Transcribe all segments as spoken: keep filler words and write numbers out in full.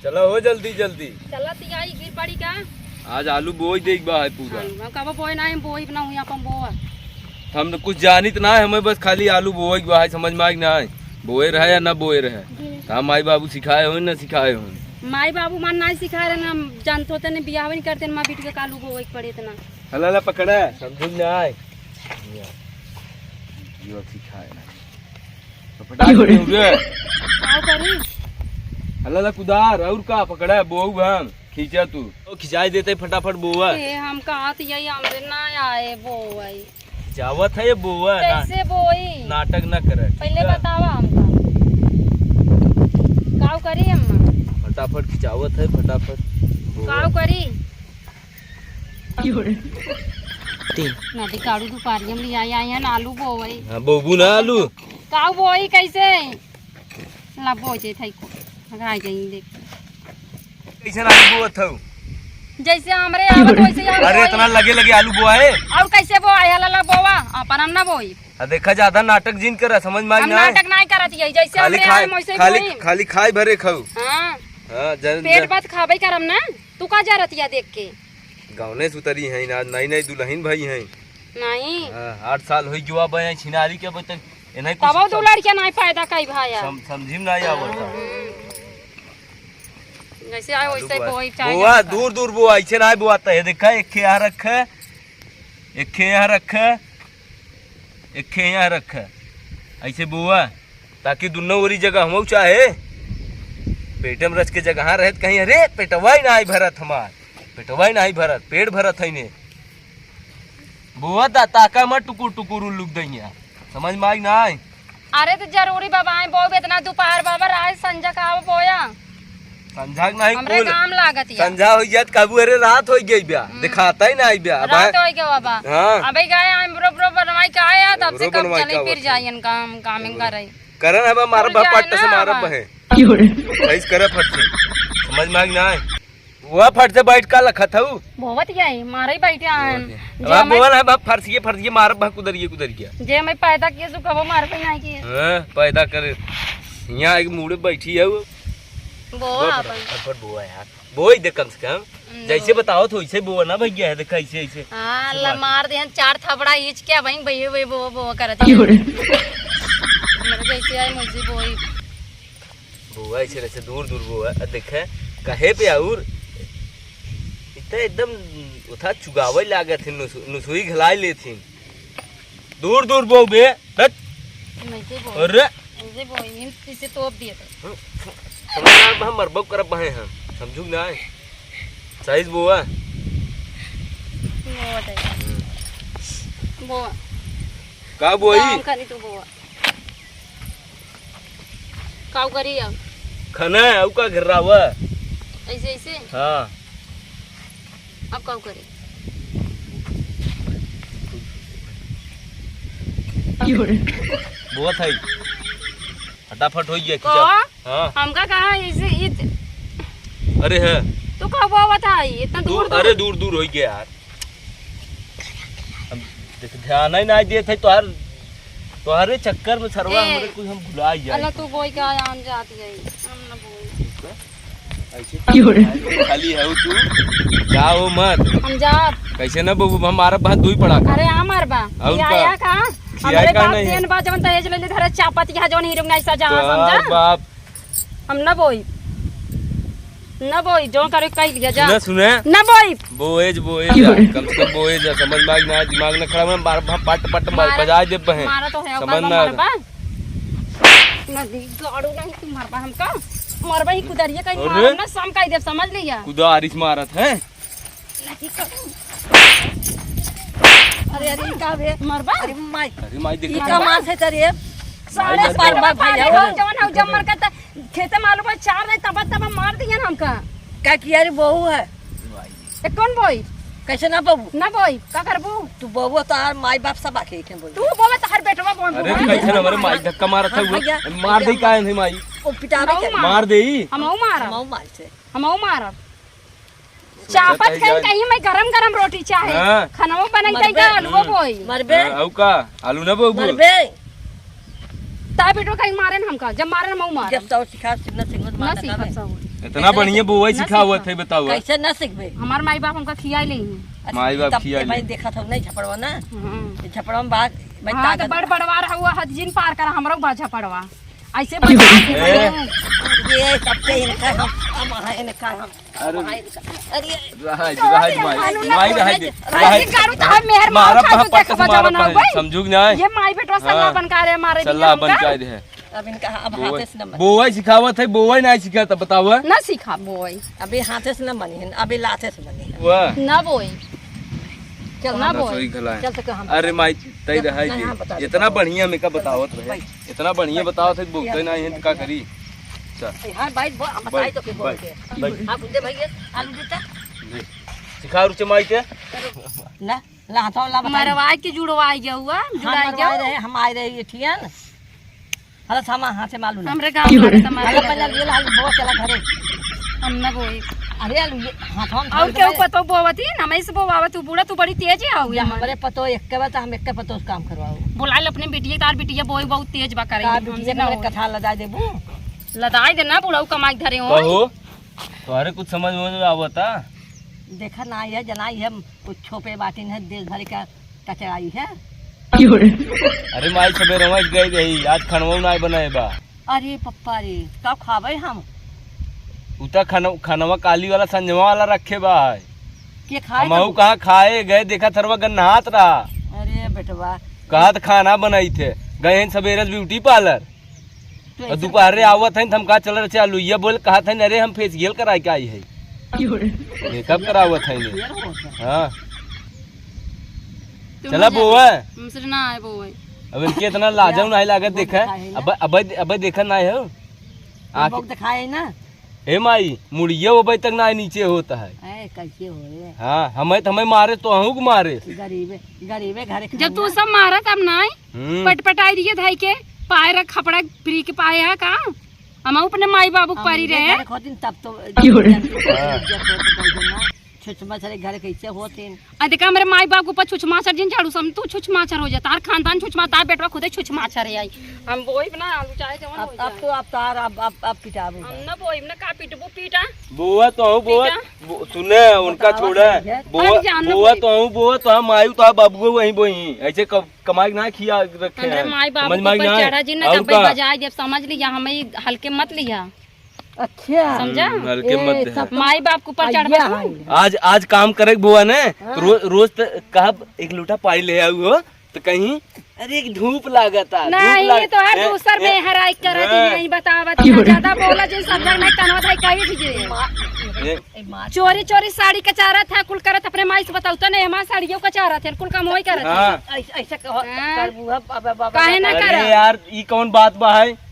चला हो जल्दी जल्दी। चला तियाई गिर पड़ी का? आज आलू बोई देख बा है पूरा। आलू, हम कबो बोए ना, हम बोई ना हुई, अपन बोआ। हम तो कुछ जानित ना है, हमें बस खाली आलू बोए के बा है, समझ में आए कि ना आए, बोए रहे या ना बोए रहे। जी। तो हम माई बाबू सिखाए हो ना सिखाए हो? माई बाबू मन ना सिखाए रहे ना, हम जानत होते नहीं, बियाह नहीं करते ना, माँ बेटी के आलू बोए के पड़े इतना। हला ला पकड़ा, समझ में आए। यो सिखाए ना। तो फटाक से उड़े। का करी? हला ला कुदार, और का पकड़ा, बोऊ भांग, खींचा तू। ओ, खिंचाई देते फटाफट बोआ। ए, हम कहा तो यही हमरे ना आए बोआई। जावत है ये बोआ, ना-, कैसे बोई? नाटक ना करे, ठीक पहले है? बतावा हमका। काऊ करी अम्मा? फटाफट खिंचावत है, फटाफट बोआ। काऊ करी? तीन। ना दिखाड़ू दुपारिया में ले आई, आई है ना आलू बोई। हाँ, बोबू ना आलू। काऊ बोई कैसे? ला बोई जे थाई को। लगा गई देख। कैसे ना आलू बोत हऊ? जैसे हमरे आवत वैसे ही हम अरे बोई। इतना लगे लगे आलू बोआ है? और कैसे बोआ है? ला, ला बोआ, अपन हम ना बोई। आ देखा ज्यादा नाटक जिन करा, समझ में आई हम ना है? नाटक नहीं करत है, जैसे खाली हमरे खाए, आए वैसे ही खाली, बोई। खाली खाए भरे खाऊ। हाँ। हाँ, जन, पेट जन। बात खाबे करम ना, तू का जा रतिया देख के? गौने सुतरी है ना, नई नई दुल्हन भई है। नहीं। हाँ, आठ साल होई गवा बे छिनारी के, अबे तक इन्हें कुछ तब दो सम-, लड़कियां नहीं पैदा कई भाया। सम-, समझी में नहीं आवत है। हम्म। जैसे आए आलू वैसे बोआ। बोई चाहे बोआ, जैसा। दूर दूर बोआ, ऐसे ना बोआता है। देखा, एक खे यहाँ रखे, एक खे यहाँ रखे, एक खे यहाँ रखे, ऐसे बोआ, ताकि दुनो ओरी जगह हमऊ चाहे पेटम रच के जगह रहत कहीं, अरे पेटवा ही ना आई भरत हमार, पेटवा ही ना आई भरत, पेट भरत है ने। बोआ ता, ताका मत टुकुर टुकुर उल्लुक दइया। समझ में आई ना आई? अरे तो जरूरी बाबा, आए बोब इतना दोपहर बाबा, रात संझा का आवा बोया। संझा के नहीं हमरे कुल। काम लागत या। संझा हो गया त काबू, अरे रात हो गई ब्या। हम्म। दिखाता ही ना आई ब्या। अब रात आए हो गया बाबा। हाँ। अबे गए हम रो रो बनवाई का आया, तब से रो कब बनवाई चले का फिर आवत है। जाइयन काम, काम इन करे। करन है बा, मारब हो बा, जाए पट्ट से ना मारब बाबा। बहे। क्यों रे? सही से करे फट से। समझ में आई ना आई? वह फट से बैठ का लखत हऊ? बोवत यही, मारे ही बैठे आन। बोवत यही। जे अब हमें बोल है, बाप फरसिए, फरसिए मारब, बा कुदरिए, कुदरिए। जे हमें पैदा किए, सो कबो मार पे नहीं किए। हाँ, पैदा करे। यहाँ एक मुड़े बैठी है वो। बोवा बोवा अपन। फटाफट बोवा यार। बोई दे कम से कम। नो। जैसे बताओ तो वैसे बोवा ना भैया, है देखा ऐसे, ऐसे। हाँ, ऐसे ला मार। मार दे, चार थपड़ा ईच के, वहीं भैया, भैया, बोवा, बोवा करत है। मर जैसे आए, मुझे बोई। बोआ ऐसे रहे से दूर दूर बोआ। आ देखे, कहे पे आउर, इतना एकदम उठा चुगावे लागत है, नुसु-, नुसुई घलाई लेत है। दूर दूर बोआ बे, हट। नहीं से बोई। अरे। नहीं से बोई, इन इसे तोप दिए तो। हम, हम, हम मरबो करब बहे हम, समझू ना? साइज बोआ। बोआ दे। बोआ। का बोई? काम करी तू बोआ। काऊ करी अब? खाना है, आऊ का घर रहा हुआ? ऐसे, ऐसे? हाँ। अब काऊ करी? बहुत है। फटाफट हो गया, को? खींचा। हाँ। हमका कहा ऐसे इत- अरे है। तू कब आवत है? इतना दूर, दूर, दूर। अरे दूर, दूर हो गया यार। हम देख, ध्यान ही ना देत है, तोहर, तोहरे चक्कर में सरवा ए, हमरे कुछ हम भुला जाए। अल्लाह, तू बोई का आम जाती है, हम ना बोई। ऐसे क्यों रे? खाली है तू, जाओ मत। हम जाब। कैसे ना बबू, हम मारब, बात दुई पड़ा का। अरे, आ मारबा। और खियाया का? का? खियाया हमरे का बाप नहीं? देन बा, जवन दहेज ले ले, धरे चापत, यहाँ जवन हीरो नहीं सजा, तोहार समझा? बाप हम न बोइब। न बोइब, जो करे कह लिया जा। सुने, सुने। न बोइब। बोए ज, बोए जा। कम से कम बोए जा, समझ में आ कि ना, दिमाग न खराब है, मार, भा-, पट, पट, मार, मार, बजाए दे बहे। मारा तो है, समझ ओकर ना। मरबा। न दी, गाड़ू नहीं तू मरबा हमका। मरबा ही कुदरिए कहीं अरे। मारब ना, सम कह देब, समझ लिया। कुदारी से मारत है। अरे, अरे, ई का बे? मरबा? अरे माई। अरे माई, देख ई का मास है तेरे? सारे माई, सारे माई, माई, भैया। जवन हऊ जब मर के त खेते में आलू पर चार नहीं, तब, तब मार दिया ना हमका। का किया रे बहू है? ए, कौन बोई? कैसे ना बहू? ना बोई, का करबू? तू बहू तो आर माई बाप सब आके के बोल। तू बहू तो हर बेटवा बोल अरे, बोल। कैसे ना हमारे माई धक्का मारत है हाँ, वो? भैया। मार दे का है माई? ओ पिटावे हम के? मार। मार दे। हम मारब। हम मार से। हम मारब। चापत कहीं, कहीं मैं गरम गरम रोटी चाहे, हाँ। खनवा बनई मरबे। जाई, आलूओ बोई। मरबे। हाँ, आऊ का? आलू ना बोबू? मरबे। ता बेटो कहीं मारे न हमका, जब मारे न मऊ मार। जब तो सिखा सिखना सिखना ना सीखब सब। इतना बढ़िया बोवई सिखावत है, बताओ। कैसे ना सीखबे? हमार माई बाप हमका खियाई ले ही। अच्छा, माई बाप तब खियाई ले। भाई देखत हो नहीं झपड़वा ना? हम्म। ये झपड़वा में बात, भाई हाँ, तो ताकत बड़ बड़वार हुआ, हद जिन पार करा, हमरो बा झपड़वा। ऐसे बता दे ए। भाई। ये सबके इनका हम, हम हैं इनका हम, अरे। हम हैं इनका। अरे। रहा है, रहा है, माई। माई रहा है, रहा है। ऐसे गाड़ू तो हम मेहर मारा मार खा पहा के पत्ता से देखबा मारा जमाना पहा, भाई। समझू कि नहीं? ये माई बेटवा सल्ला हाँ। बन का रे मारे सल्ला दिया बन हमका। का रे। अब इनका, अब बोवई, हाथे से न बन। बोवई सिखावत है, बोवई नहीं सिखा, तब बताओ। ना सीखा बोवई। अभी हाथे से न बनी है, अभी लाते से बनी है। वाह। ना बोवई। चल, ना हाँ, बोवई। सही खला है। चल, तो हम अरे माई, तई चल, रहा है नहीं, कि हाँ, बता दे, इतना बता दे। बढ़िया में का बतावत रहे, भाई। इतना बढ़िया भाई, बतावत है, बोलते भाई, नहीं है, तो का भाई। करी? चल। ए, हाँ, भाई, बो-, हम बताई भाई, तो के बोल भाई, के। भाई। हाँ, बुझे भैया, आलू देता। ले। सिखा रुचे माई के। ला, ला, हाथों ला, बताई। मरवाई के जुड़वाई गया हुआ, हाँ, जुड़ाई मरवाई गया। रहे, हम आए रहे, ये ठियन। हला सामा हाथ से मालूम ना। हमरे गाँव में हला तमारे पहले ये ला, बोवा चला घरे। हम ना बोई। अरे, ये हाथ हम और थोड़ी केहू देबे। पतो बोवत ही, ना मैं से बोवावत, तू बूढ़ा, तू बड़ी तेज है, या हमरे पतो एक के बा, तो हम एक के पतो से काम करवाओ। बोला ले अपने बिटिया, तार बिटिया बोई बहुत तेज बा करे, का हमसे बिटिया ना के होई। कथा लदाई देबू? लदाई दे ना, बूढ़ा कमाई धरे हो। कहो, तोहरे कुछ समझ में आवता? देखा ना, ये जना, ये कुछ छोपे बाटिन है, देश भर का कचराई है। अरे माई, सबेरवा गई रही, आज खनवा नाय बनाए बा। अरे पप्पा रे, का खाबे हम? उ त खन-, खनवा काली वाला संजवा वाला रखे बा है। के खाए हमहू तब? कहाँ खाए गए, देखा थरवा गन्हात रहा। अरे बेटवा। कहत खाना बनाई थे, गए हैं सबेरे से ब्यूटी पार्लर। तो और ऐसे दोपहर रे करते हैं। आवत हैं, त हम कहा चल रहे आलू, ये बोल कहत हैं, अरे हम फेसियल कराए के आई है। क्यों रे? मेकअप करावत है ने। फेयर होत है। हाँ। तो चला मजा बोवा। हमसे ना आए बोवा। अब इनके इतना लाजम यार, नहीं लागत, वो देखा। दिखाए ना। अब, अब, अब देखा नहीं हो। आँख बहुत दिखाए ना। ए माई, मुड़िया वो तक ना नीचे होता है। ए, कैसे होए? हाँ, हमें तो हमें मारे तो अहूँ को मारे। गरीबे, गरीबे घरे जब तू खाए ना। सब मारा तब ना आए। हम्म। पटपटाई दिए धाई के, पाए रख खपड़ा फ्री के पाए है का? हम अपने माई बाबू के हम पारी ये रहे। घर खोदिन तब तो क्यों रे? जानते थे हाँ। कि इज्जत हो तो कोई ना। छुछ मच्छर घर कैसे होते हैं? आ देखा, हमरे माई बाप के ऊपर छुछ माछर जिन झाड़ू सम, तू छुछ माछर हो जा, तार खानदान छुछ माछर, तार बेटवा खुदे छुछ माछर है आई। हम बोई बना आलू चाहे जवन अब, हो अब जाए। तो अब तार, अब, अब, अब पिटाबू हम का? न बोई, न का पिटबू, पीटा। बोआ तो हूँ, बोआ, पीटा। बो-, सुने, उनका बतावा छोड़ा। सही है। बोआ, अरे जान न बोआ बोई। तो हूँ, बोआ तो हम आयु तो बाबू वहीं बोई। ऐसे क-, कमाई ना खिया रखे हमरे हैं। माई बाप समझ में आई ऊपर ना? चढ़ा जी न और कब का? बजाए जब समझ लिया, हमें हल्के मत लिया। अच्छा। समझा? हम्म, हल्के ए, मत दे। सब तो माई बाप के ऊपर चढ़बा आइडिया तू। है। आज, आज काम करे के बुआ ने, हाँ। रो-, रोज त कहब एक लोटा पानी ले आऊ हो, तो कहीं, "अरे, एक धूप लागता, धूप नहीं, लाग-" ये तो हर ए, दूसर ए, में हराई करत ही ए। नहीं बतावत ही, ज्यादा बोला जिन सब जन नहीं कनवा धाई कही थी जे। ए। ए, माँ। चोरी, चोरी साड़ी कचारत है, कुल करत अपने माई से बताऊ तो नहीं, हमार साड़ियों कचारत है, कुल काम वही करत है। हाँ। ऐसे, ऐसे कहो, हाँ। करबू, अब, अब, अब, अब, काहे ना अब, करब? अरे यार, ई कौन बात बा है?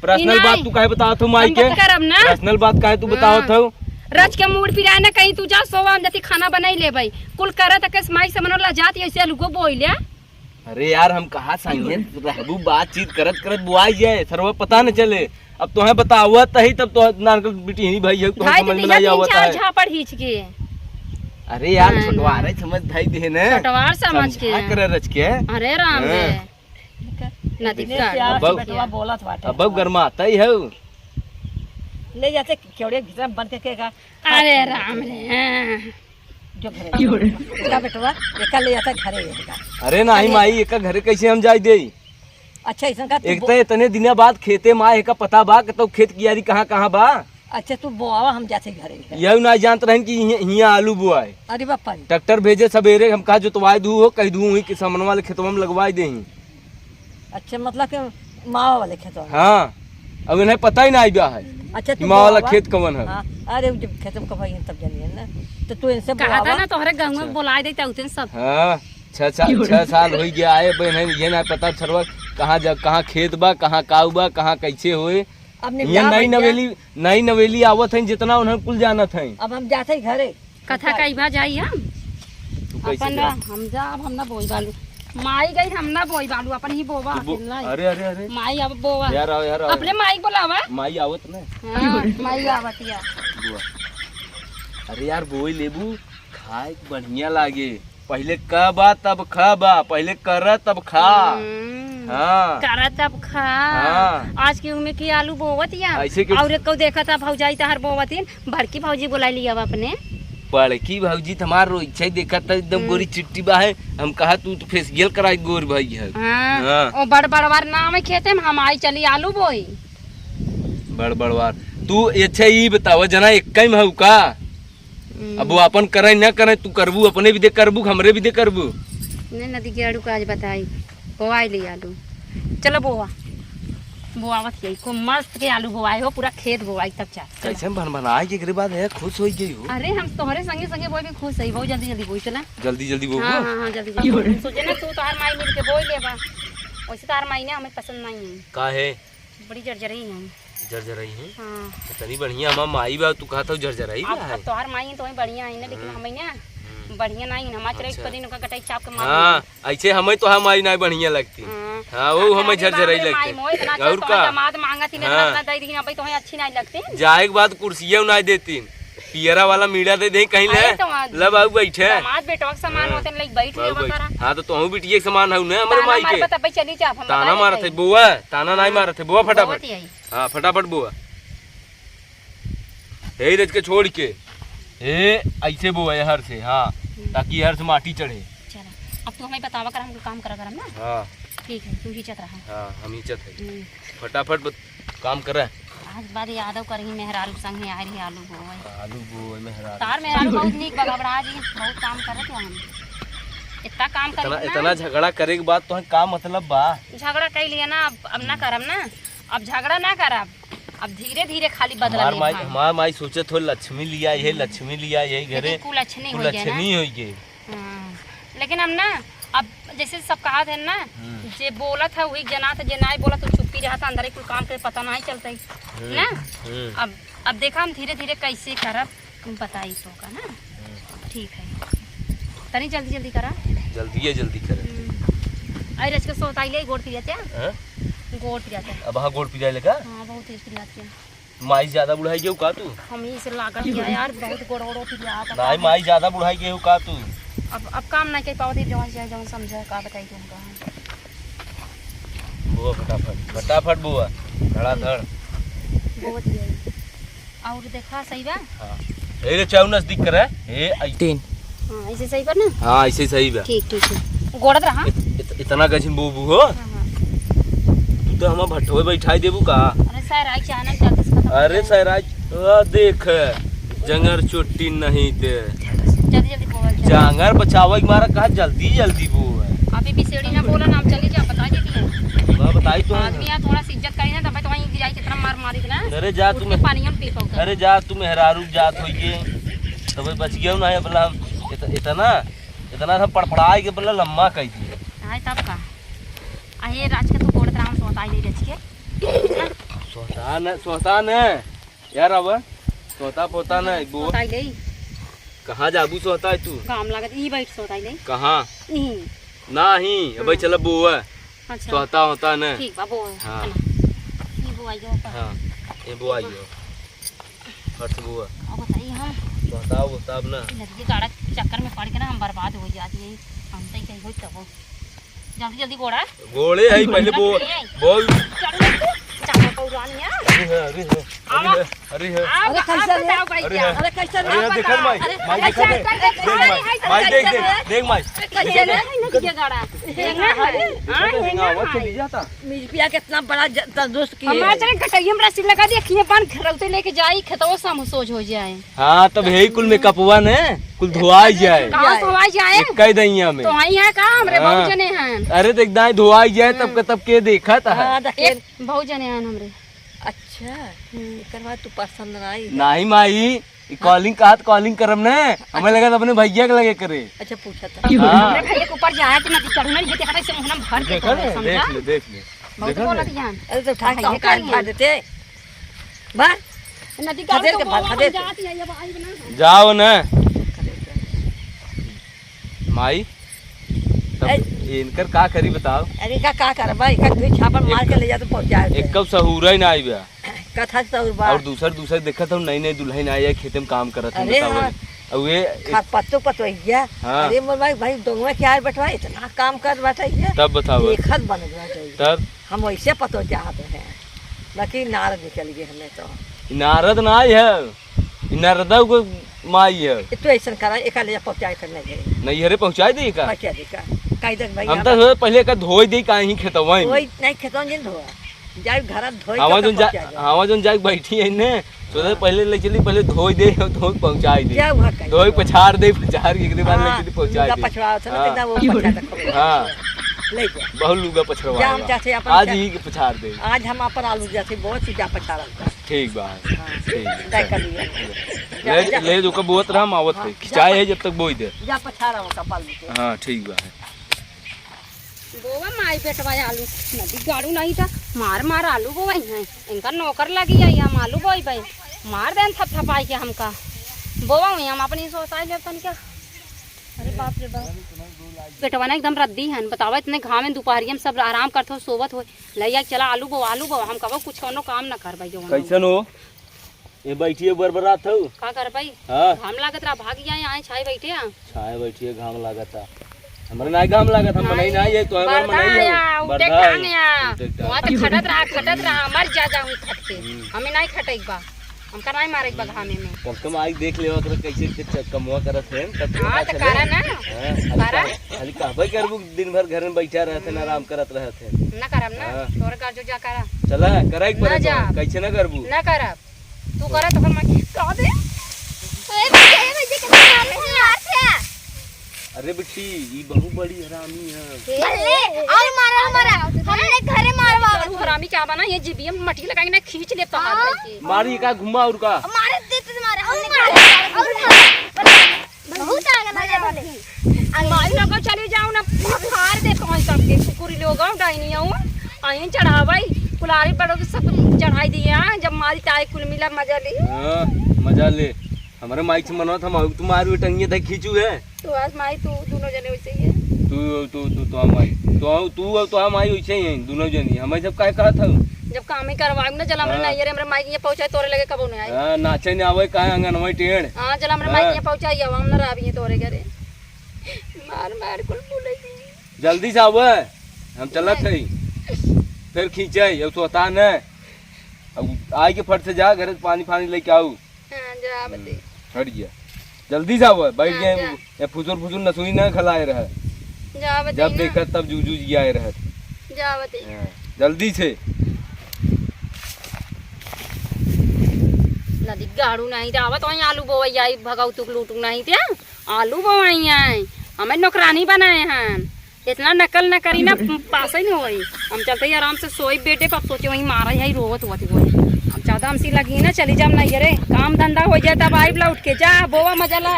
पर्सनल ई बात नहीं। तू काहे बतावत हो माई हम के? बात करब ना। पर्सनल बात काहे तू हाँ। बतावत हो? रच के मूड पिराए ना, कहीं तू जा सोवा, हम जति खाना बनाई लेबई। कुल करत के माई से मनो लजात, ऐसे लुको बोइले। अरे यार, हम कहा साइए रहबू, बातचीत करत करत बुआई जाए, सरवा पता न चले। अब तोहे बतावत ही तब तो नानकल बिटिहनी भाई है, तोहे भाई समझ में दीदी, नहीं तीन आवत चार है। झापड़ खींच के। अरे यार, हाँ, छोटवारे ना। समझ भाई दे ने। छोटवार समझ के। समझा करे रच के। अरे राम हाँ। रे। नदी दिनेश का। यार, अब बेटवा बोलत बाटे। अब गरमाता ही है। ले जाते केवड़े भीतर बंद करके का। अरे राम रे। जो घरे। क्यों रे? एका बेटवा, एका ले जाता घरे एका। अरे नाही अरे। माई, एका घरे कैसे हम जाई देई? अच्छा, ऐसन का तू एक बो- तो इतने दिना बाद खेते में आए, एका पता बा कि तो खेत कियारी कहाँ, कहाँ बा? अच्छा, तू बोआवा, हम जाते घरे। यही ना जानत रहन कि हियाँ, हियाँ आलू बोआए। अरे बाप रे। ट्रैक्टर भेजे सबेरे, हम कहा जोतवाए दू हो, कह दू वहीं के सामने वाले खेतवा में लगवाए देही। अच्छा, मतलब कि मावा वाले खेतवा में? हाँ, अब इन्हें पता ही ना आइबा है अच्छा, कि तू मावा वाला बोआवा। खेत कवन है। हाँ, अरे, उ जब खेत में कब आई तब जानिए ना, तो तू इनसे कहा था बोआवा। ना, तोहरे गाँव में अच्छा। बोलाए देते उतने सब। हाँ, छह साल, छह साल हो गया आए, अब इन्हें ये ना पता सरवा कहाँ जा, कहाँ खेत बा, कहाँ काऊ बा, कहाँ कैसे होए। अब ये निमटा नई बन गया। नवेली, नई नवेली आवत हैं, जितना उन्हें कुल जानत हैं। अब हम जाते ही घरे। कथा कही बा जाई हम। तू कैसे अपन जा? हम जा, अब हम ना बोई बालू। माई गई, हम ना बोई बालू, अपन ही बोवा तू बो-, अकेला ही। अरे, अरे, अरे। माई अब बोवा। यार, आओ, यार, आओ। अपने माई बोलावा। माई आवत ना। हाँ, माई आवत या। बुआ। अरे यार, बोई लेबू, खाए के बढ़िया लागे। पहिले क बा, तब ख बा। पहिले कर, तब खा। हम्म। हाँ। करत अब खा। हाँ। आज के उमे की आलू बोवत या। ऐसे के और एक को देखा था भौजाई तहार बोवत इन, बड़की भौजी बोलाई लिया अब अपने। बड़की भौजी त हमार रोज छे देखत था एकदम हम्म। गोरी चिट्टी बा है। हम कहा तू तो फेसियल कराई गोर भाई है। हाँ। हाँ। ओ बड़ बड़वार नाम है खेते में हम आई चली आलू बोई। बड़ बड़वार। तू अच्छा ई बतावा जना एक कई में हऊ का? हम्म। अब वो अपन करे न करे, तू करबू, अपने भी दे करबू, हमरे भी दे करबू। नहीं, नदी के आड़ू का आज बताई, बोआई ले आलू। चलो बोआ, बोआवत यही को मस्त के आलू बोआई हो, पूरा खेत बोआई तब चार। चलो। कैसे भन भनाए के एकरे बाद है, खुश होई गई हो। अरे हम तोहरे संगे संगे बोए भी खुश है, बहुत जल्दी जल्दी बोई चला। जल्दी जल्दी बोबू। हाँ, हाँ, हाँ, जल्दी जल्दी। हम सोचे ना तू तोहार माई मिल के बोई लेबा, वैसे तोहार माई ने हमें पसंद नहीं है। काहे? बड़ी जरजरई हैं। जरजरई हैं? हाँ। इतनी बढ़िया हमार माई बा, तू कहत हो जरजरई अब, बा है। अब तोहार माई तो वही बढ़िया है ना, लेकिन हाँ। हमें ना हम्म। बढ़िया नहीं है। हमार चले अच्छा। एक दिन ओकर गटाई चाप के मार हाँ, देंगे। ऐसे हमें तो हमार माई नहीं बढ़िया लगती। हाँ। हाँ, वो अरे हमें अरे बाप झरझरई रे, माई लगती। मोए इतना अच्छा और तोहर का? दामाद मांगत ही, हाँ। इतना दे दी, अब तोहें अच्छी नहीं लगती। जाए के बाद कुर्सिया नहीं देती। पियरा वाला मीड़ा दे दे कहीं ले। अरे तो वहाँ लब आऊ बैठे। दामाद बेटवा के समान हाँ। होते हैं, लाइक बैठ आऊ लेवा बैठ। करा। हाँ, तो तोहू बिटिया के समान हऊ ना, हमरे ताना माई मार के। बता, चली जा, अब हम ताना बताए मारत है, नहीं। बोआ, ताना नहीं हाँ। मारत है, बोआ फटाफट। बहुत ही आई। हाँ, फटाफट बोआ। हे रच के छोड़ के। ए, ऐसे बोआ हर से, हाँ, हम्म। ताकि हर से माटी चढ़े। चला, अब तू हमें बतावा कर, हमको काम करा करम ना। हाँ। ठीक है, तू हिचत रहा। हाँ, हम हिचत है। हम्म। फटाफट बत-, काम करा। आज बाद यादव करही मेहरारू संगे आए रही आलू बोए। आलू बोए मेहरारू। तार मेहरारू बहुत नीक बा, घबरा जी, बहुत काम करत है हम। इतना काम इतना, करी ना। इतना झगड़ा करे के बाद तोहे का मतलब बा? झगड़ा कई लिया ना, अब, अब ना हम्म। करब ना, अब झगड़ा ना करब, अब धीरे धीरे खाली बदला हमार लेब माई, हम। हमार माई सोचत हो लक्ष्मी लिया ये, हम्म। लक्ष्मी लिया ये घरे। लेकिन कुलक्षणी हो गया ना। कुलक्षणी हो गए। हाँ, लेकिन हम ना, अब जैसे सब कहा थे ना, हम्म। जे बोलत है वही जनात है, जे नाई बोलत तो चुप्पी रहत, अंदर ही कुल काम के पता नहीं चलता है, हम्म, ना? हम्म। अब, अब देखा हम धीरे धीरे कैसे करब, तुम बताई तो का ना? हम्म। ठीक है, तनी जल्दी जल्दी करा। जल्दी है, जल्दी करे। हम्म। अरे रच के सोताई ले गोड़ पिया क्या? हाँ? गोड़ पिया क्या? अब हाँ गोड़ पिया लेगा? हाँ, बहुत तेज पिया क्या? माई ज्यादा बुढ़ाई गई का तू? हम ही से लागत है यार, बहुत गोड़ ओड़ पिरात है। नाई, माई ज्यादा बुढ़ाई गई का तू? अब, अब काम नहीं कर पावत, जवन चाहे जवन समझा, का बताई तुमका हम। बोआ फटाफट, फटाफट बोआ, धड़ाधड़। बहुत ही है। और देखा, सही बा? हाँ। ए रे, चाऊ नजदीक करे। ए, आई। तीन। हाँ, ऐसे सही बा ना? हाँ, ऐसे सही बा। ठीक, ठीक, ठीक। गोड़त रहा। इत-, इत-, इतना गझिन बोबू हो? हाँ, हाँ। तू तो हमार भट्ठवे बैठाई देबू का? अरे, सर, आई चाहे ना, जल्दी से खत्म अरे, हो जाए। सर, आज, आ, देख, जंगर चोटी नहीं ते। जल्दी, जल्दी बोल, जल्दी। जांगर बचावे के मारा कहा, जल्दी, जल्दी बोल। अभी भी सीढ़ी ना बोला ना, हम चली जा, बता देती है। मैं बताई तो। आदमी यहाँ थोड़ा सी इज्जत करी ना, तब तो वहीं गिराई कितना मार मारी ना। अरे, जा उठ तू के में-, पानी हम पी पाऊँ। अरे, जा तू मेहरारू जात होई के। तब बच गया ना, अब हम इत-, इतना इतना सब पड़पड़ाए के बोला लम्बा कह दिए। आए तब का? आ ये राज के तू गोड़ राम सोता ही नहीं रच के। सोता न, सोता न। यार अब सोता पोता न, बो। सोता ही नहीं। कहाँ जाबू सोता है तू? काम लागत, ई बैठ सोता ही नहीं। कहाँ? यहीं। नहीं, अब हाँ। चल बोआ। अच्छा। सोता होता न। ठीक बा, बोआ। हाँ। चला। ई बोआ जो ऊपर। हाँ, ये बोआ जो। फट से बोआ। अब बताइए हम। बताओ, बताओ ना। नदी के गाड़ा के चक्कर में पड़ के ना हम बर्बाद हो जाती है। हम तो कहीं हो तब। जल्दी, जल्दी गोड़ा। गोड़े है पहले बो-, बोल। चल रे तू, चाचा पौरानिया। अरे है, अरे है, आवा। अरे है, अरे है। आवा, अरे कैसे आप रे? बताओ भाई अरे क्या? है। अरे कैसे अरे रे? है, देखन माई, अरे माई कैसे देखन है? है? देख माई, माई देख, देख, देख माई। कैसे रे? नदी के गाड़ा। देखना है। हाँ, देखो, देखो, देखना है। आवाज चली जाता। मिर्चिया कितना बड़ा ज-, तंदुरुस्त की हमारे है। चले गटैया में रस्सी लगा दिया, खिए पान घरौते लेके जाई, खेतवा से हम सोझ हो जाए। हाँ, तब यही कुल मेकअपवा ने कुल धोआई जाए। कहाँ धोआई जाए? एक कई दइया में। तो वहीं है का, हमरे हाँ। बहुत जने हैं। अरे, देख दाई धोआई जाए, तब हम्म। के, तब के देखा था। हाँ, देख एक बहुत जने हैं हमरे। अच्छा, हम्म। एकर बाद तू पसंद ना आई। नहीं माई, ई calling कहा तो calling करम ने, हमें लगा तो अपने भैया के लगे करे। अच्छा, पूछा था। हाँ। हमरे भैया के ऊपर जाए तो ना चढ़ू ना, ये देखा था, इसे मुंह में भर के देखा तो ना, समझा? देख ले, देख ले। बहुत देखा बोलत ना? जान। अरे तो ठाक तो भैया हम कान करिए। फाड़ देते। बा? नदी का खदेड़ तो के भाग, बोला खदेड़ के। जाती है, ये भाई बना। जाओ ना। माई, तब ए- इनकर का करी बताओ? अरे का, का करबा? एक आध छापड़ मार के ले जा तो पहुंचा दे। एक कब सहूरा ही ना आई बा। कथा सहूर बा। और दूसर, दूसर देखत हूँ, नई, नई दुल्हन आई है, खेते में काम करत हूँ, अरे बताओ। हाँ। अब ये खा पत्तो पतोहिया। हाँ। अरे मोर भाई, भाई दोनों के यार बेटवा इतना काम कर बैठा है। तब बताओ। देखत बन बैठा है। तब? हम वैसे पतो चाहत हैं, बाकी नारद निकल गए हमें तो। ई नारद ना आई है, ई नारदा को माई है। ए, तू ऐसन करा, एका ले जा पहुँचाए कर नहीं है। नहीं, अरे पहुँचाए दे का? पहुँचा दे का? कह दे भाई, हम यहाँ तो सोचे पहले का धोई दे का ही खेतवा में। धोई नहीं, खेतवा में धोआ। जाए घर धोई हवा के जोन जा, पहुँचा दे। हवा जोन जाए बैठी है ने, सोचे हाँ। पहले ले चली, पहले धोई दे, धोई पहुँचाई दे। जा वहाँ कहीं। धोई पछाड़ दे, पछाड़ के एक दिन बाद ले हाँ, चली पहुँचाई लुगा दे। पछवाओ, चलो हाँ। तो जा वो पछाड़ दे। हाँ। ले जा। बहुत लुगा पछड़वा जा, हम लेवा। जाते अपन आज जा-, ही के पछाड़ दे। आज हम अपन आलू जाते, बहुत चीज जा पछाड़ लेते। ठीक बा। हाँ। ठीक बा। तय कर लिया। जा, ले, जा। ले जो का बोत रहा, हम आवत हाँ, है। जा खिंचाए प-, है जब तक बोई दे। जा पछाड़ आओ का पाल दे। हाँ, ठीक बा। बोवा माई बेटवा आलू, नदी गाड़ू नहीं था, मार मार आलू बोवाई हैं। इनका नौकर लगी है, हम आलू बोई भाई, मार देन थपथपाई के हमका। बोवा हुई हम अपनी सोचाई लेब तन क्या। अरे बाप रे बाप। बेटवा ना एकदम रद्दी हन, बतावा इतने घाम में दोपहरिया में सब आराम करत हो, सोवत हो, लइया के चला आलू बोवा, आलू बोवा, हम कबो कुछ कौनो काम ना करबै जौन। कैसन हो? ये बैठिए बरबरात हो। का करबै? हाँ। घाम लागत रहा, भाग गया, यहाँ छाए बैठे हैं। छाए बैठिए, घाम लागत है। हमरे नाई घाम लागत, हम मनई नाई है, तो हमार मनई है। बरदा या, उठे बरदा टांग है। या। उठे टांग। वहाँ तो खटत रहा, खटत रहा, मर जा जाऊँ खट के। हम्म। हमें नाई खटे बा। हमका नाई मारे बा घामे में। कम से कम आइके देख लेवा, ओकरा कैसे के च-, कमवा करत है, तब तो हाँ, पता तो चले। करा ना। हाँ, खाली करा। कह-, खाली कहबे करबू, दिन भर घर में बैठा रहत है, ना आराम करत रहत है। ना करब ना, हाँ। तोर का जो जा करा। चला, कराई के ना पड़े जा। तो, कैसे ना करबू? ना करब। तू करा तो हम कह दे। ए, भैया, ये भैया, कैसे मार रहे हैं? मार रहे हैं। अरे बिट्टी, ई बहुत बड़ी हरामी है। भले, और मारा, मारा। हमने घरे मारवा। तू हरामी क्या बना? ये जीभिया में मटी लगाएंगे ना, खींच ले तो हाथ हाँ। लेके। मारी का घुमा और का? मारे देते मारे, हमने घरे मारवा। और मारा। बहुत आगे ना जा भले। माई लोग चली जाओ ना, फाड़ दे तो सबके कुकुरी लोग आओ, डाइनी आओ। आइन चढ़ावाई, कुलारी पड़ो के सब चढ़ाई दिया, जब मारी ताई कुल मिला मजा ले। हाँ, मजा ले। हमरे माई से मनवा था, माई, तू मारू टंगिया था खींचू है। तो आज माई तू दोनों जने वैसे ही है। तू, तू, तू, तू आ माई। तू आ, तू आ, तू आ माई वैसे ही है, दोनों जनी। हमें जब काहे कहा था? जब काम ही करवाए ना, जला हमरे हाँ। नहीं, अरे हमरे माई के यहाँ पहुँचाए, तोरे लगे कबो नहीं आई। हाँ, नाचे नहीं आवे, काहे आंगन में टेढ़। हाँ, जला हमरे माई के हाँ। यहाँ पहुँचाई, अब हम ना रह भी तोरे घरे। मार, मार, कुल बोले दी। जल्दी से आवे, हम चलत हाँ। है। फिर खींचे, अब सोता न। अब आई के फट से जा, घर से पानी, पानी लेके आऊ। हाँ, जा हम्म, बते। हट गया। जल्दी से आवा, बैठ हाँ, गए, जा। ये फुसुर फुसुर नसुई ना खलाए रहा। जा बते जब ना। देखा तब जू जू जियाए रहा। जा बते। हाँ, जल्दी से। नदी गाड़ू नहीं जावत, वहीं आलू बोवई आई, भगाऊ तुक लूटू नहीं थे, आलू बोवई आई, हमें नौकरानी बनाए हैं। इतना नकल न करी ना, पास ही नहीं होई। हम चलते ही आराम से सोई बेटे, पर सोचे वहीं मारा ही रोवत होती होई। हम ज्यादा हमसे लगी ना, चली जाम नहीं रे, काम धंधा हो जाए तब आइब लौट के। जा बोवा मजा ला।